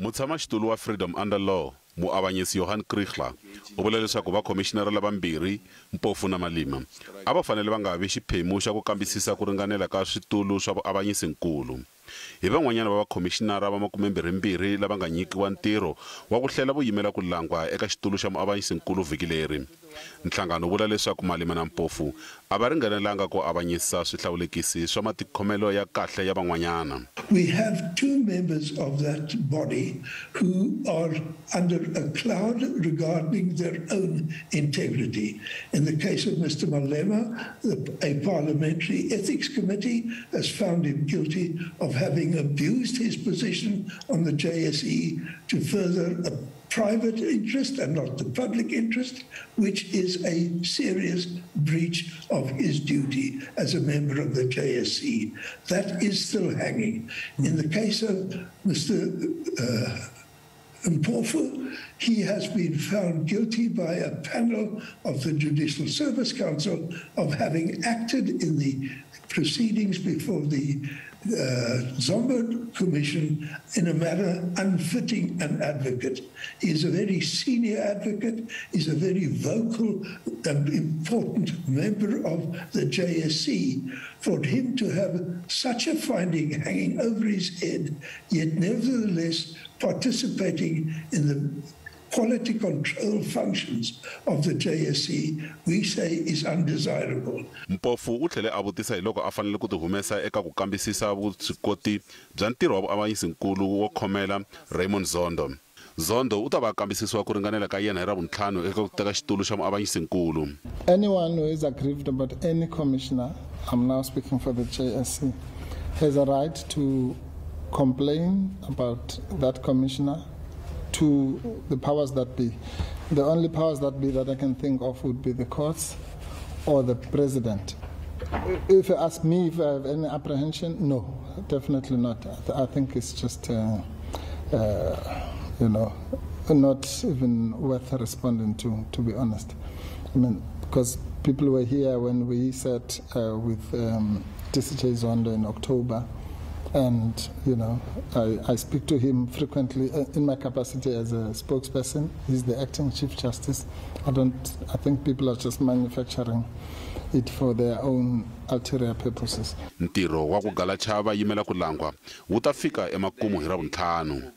Mutshamaxitulu wa Freedom Under Law, muavanyisi Johann Kriegler, u vula leswaku vakhomishinara lavambirhi, Mpofu na Malema, a va fanele va nga vi xiphemu xa ku kambisisa ku ringanela ka switulu swa vuavanyisinkulu. Hi van'wanyana va vakhomishinara va makumembirhimbirhi lava nga nyikiwa ntirho wa ku hlela vuyimela ku langwa eka xitulu xa muavanyisinkulu vhiki leri. Nhlangano wu vula leswaku Malema na Mpofu a va ringanelanga ku avanyisa swihlawulekisi swa matikhomelo ya kahle ya van'wanyana. We have two members of that body who are under a cloud regarding their own integrity. In the case of Mr. Malema, a parliamentary ethics committee has found him guilty of having abused his position on the JSE to further a private interest and not the public interest, which is a serious breach of his duty as a member of the JSE. That is still hanging. In the case of Mr. Mpofu, he has been found guilty by a panel of the Judicial Service Council of having acted in the proceedings before the Zondo Commission in a manner unfitting an advocate. He is a very senior advocate, he's a very vocal and important member of the JSC. For him to have such a finding hanging over his head, yet nevertheless participating in the quality control functions of the JSC, we say is undesirable. Mpofu u tlhele a vutisa hi loko a fanele ku tihumesa eka ku kambisisa vuswikoti bya ntirho wa vuavanyisinkulu wo khomela Raymond Zondo. Zondo u ta va a kambisisiwa ku ringanela ka yena hi Ravuntlhanu eka ku teka xitulu xa muavanyisinkulu. Anyone who is aggrieved about any commissioner, I'm now speaking for the JSC, has a right to complain about that commissioner to the powers that be. The only powers that be that I can think of would be the courts or the president. If you ask me if I have any apprehension, no, definitely not. I think it's just, not even worth responding to be honest. I mean, because people were here when we sat with DCJ Zondo in October, and, I speak to him frequently in my capacity as a spokesperson. He's the acting Chief Justice. I think people are just manufacturing it for their own ulterior purposes. Ntirho wa ku galacha va yimela ku langwa wu ta fika emakumu hi Ravuntlhanu.